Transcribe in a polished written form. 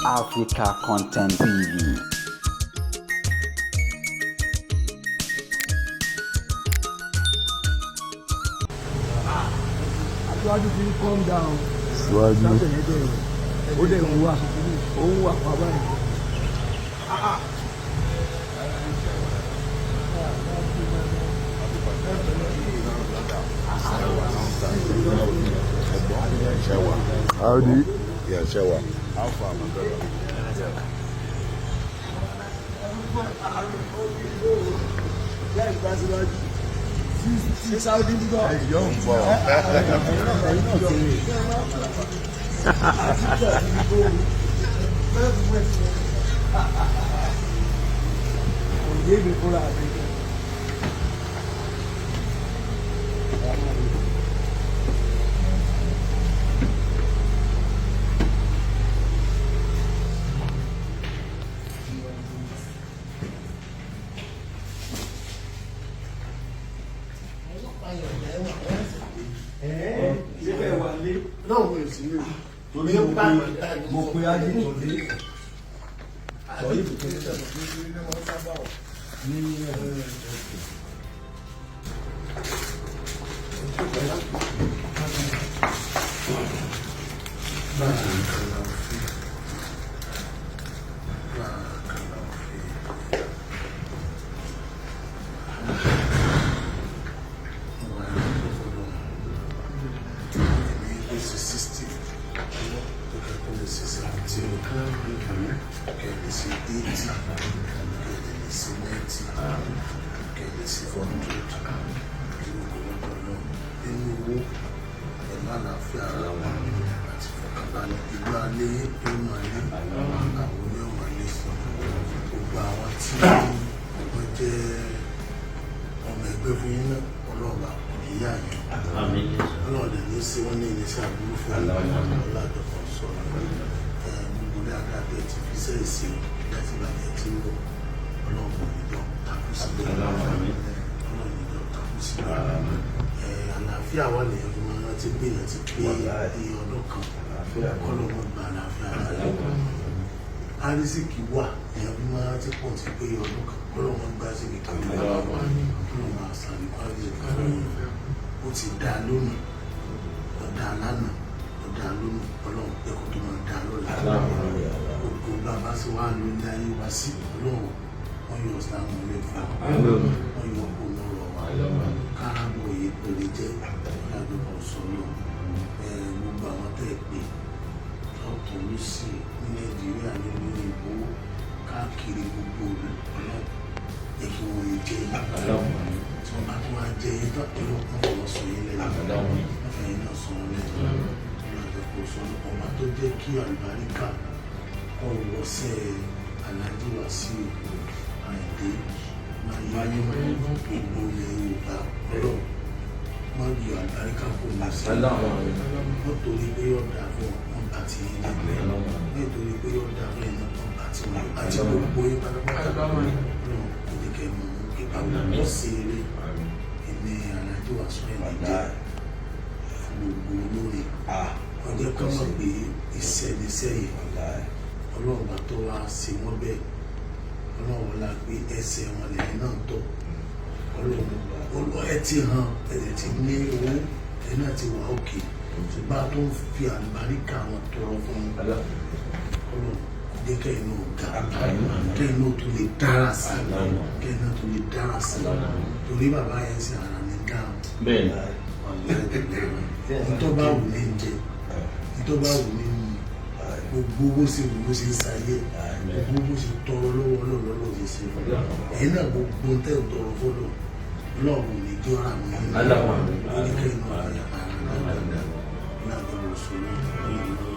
Africa Content TV. Aṣíwájú ti ń calm down. Síwájú. Sáfẹ̀ yẹn dẹ̀ ó dẹ̀ ń wà, ó ń wà pa báyìí. How do you? Yeah, Shewa. How far, my brother? Láì gba síwájú. Ṣé Saudi ń bọ̀? Yóò ń bọ̀. Ẹ̀yin náà kéré. Kò yé mi fúnra mi. Ṣé bẹ́ẹ̀ wà lé? Náà mo sì ní Torí mo pe ájì tó dé. Sọ yìí tó ní Gbogbo àwọn tí wọ́n jẹ́ ọmọ ẹgbẹ́ fún yín náà, ọlọ́ọ̀bà kò ní yá yín, ọlọ́ọ̀dẹ̀ ní sí wọ́n ní iléeṣẹ́ àbúrú fún ọlọ́àjọpọ̀ sọ̀rọ̀ gbogbo dáadáa tẹ́ ti fi sẹ́yìn sí láti bàjẹ́ tí ń bọ̀, ọlọ́ọ̀bù níjọ́ takú síbẹ̀, ọlọ́ọ̀ níjọ́ takú síbẹ̀. Àlàáfíà wà lẹ́yìn fún wọn láti gbé yẹn ti pé iye ọdún kan, kọ́lọ́ wọn gba àlàáfíà rẹ̀. Arísìkì wà èèyàn fi máa ti pọ̀ ti pé ọdún kan, kọ́lọ́ wọn gbá síbi kan, kọ́lọ́ wọn àṣàlùkọ́ arísìkì fún yín. Ó ti dá lónìí, ó dá lánàá, ó dá lónìí, ọlọ́run pé kó tó máa dá lọ́la. Gbogbo bàbá sì wá lórí ayé wa sí ọlọ́run, wọ́n yọ ìsìlámù ilé fún wa, wọ́n yọ kó lọ́rọ̀ wa kárábọ̀ òye kò lè jẹ́ ọ̀làdọ́kọ̀ sọ́nà. Gbogbo àwọn tẹ́ ẹ pé lọ́tún lọ́sì ní Nàìjíríà, nínú ìbò káàkiri gbogbo ọlọ́run, jẹ́ kí wọ́n lè jẹ́ yín. Tí wọ́n bá tún wá jẹ́ yín tán, ọlọ́run fọwọ́ sọ yín lẹ́nu, wọ́n fẹ́ yín náà sọ wọn lẹ́nu. Ọlọ́dọ̀kọ̀ sọ́nà, ọba tó jẹ́ kí àlùbáríkà kọ́ wọ́sẹ̀ Alhaji Wasiu Ayinde Mayegun, gbogbo ilẹ̀ Yorùbá, ọlọ́run wọ́n yọ àlùbáríkà kó lọ sí wọ́n, torí pé yóò dáa fún wọn bá ti yín lẹ́gbẹ̀ẹ́, nítorí pé yóò dáa fún yín wọn bá ti wọn àti gbogbo yín pátápátá. Ọlọ́run kò ní kẹ́ mọ̀ pé báwo wọ́n ṣe eré ẹni Alhaji Wasiu Ayinde jẹ́ fún gbogbo olórin. Wọ́n jẹ́ kọ́ mọ̀ pé ìṣẹ́nisẹ́ yìí, ọlọ́run bá tó wá sí wọn bẹ́ẹ̀, ọlọ́run la gbé ẹsẹ̀ wọn lẹ́yìn náà tọ̀. Ọlọ́run ẹ ti hàn, ẹ ti ní owó, ẹ náà ti wà òkè, ṣùgbọ́n a tó ń fi àlùbáríkà wọn tọrọ fún un. Ọlọ́run kò jẹ́ kẹ́yìn náà ga, kẹ́yìn náà tó lè dára sí, kẹ́yìn náà tó lè dára sí, torí bàbá yẹn sì ara ní dáhùn. Ntọ́ bá wù mí jẹ, ntọ́ bá wù mí mu, gbogbo bó ṣe wù bó ṣe ń sayé, gbogbo bó ṣe tọrọ lọ́wọ́ ọlọ́run ló ṣe ṣe fún ẹ̀yin náà, gbogbo ń tẹ̀ tọrọ fọlọ́ ọlọ́run ní jọ́ra mi lórí kẹ́yìn náà rẹ̀ dáadáa láti wò sọ́nà ọlọ́run.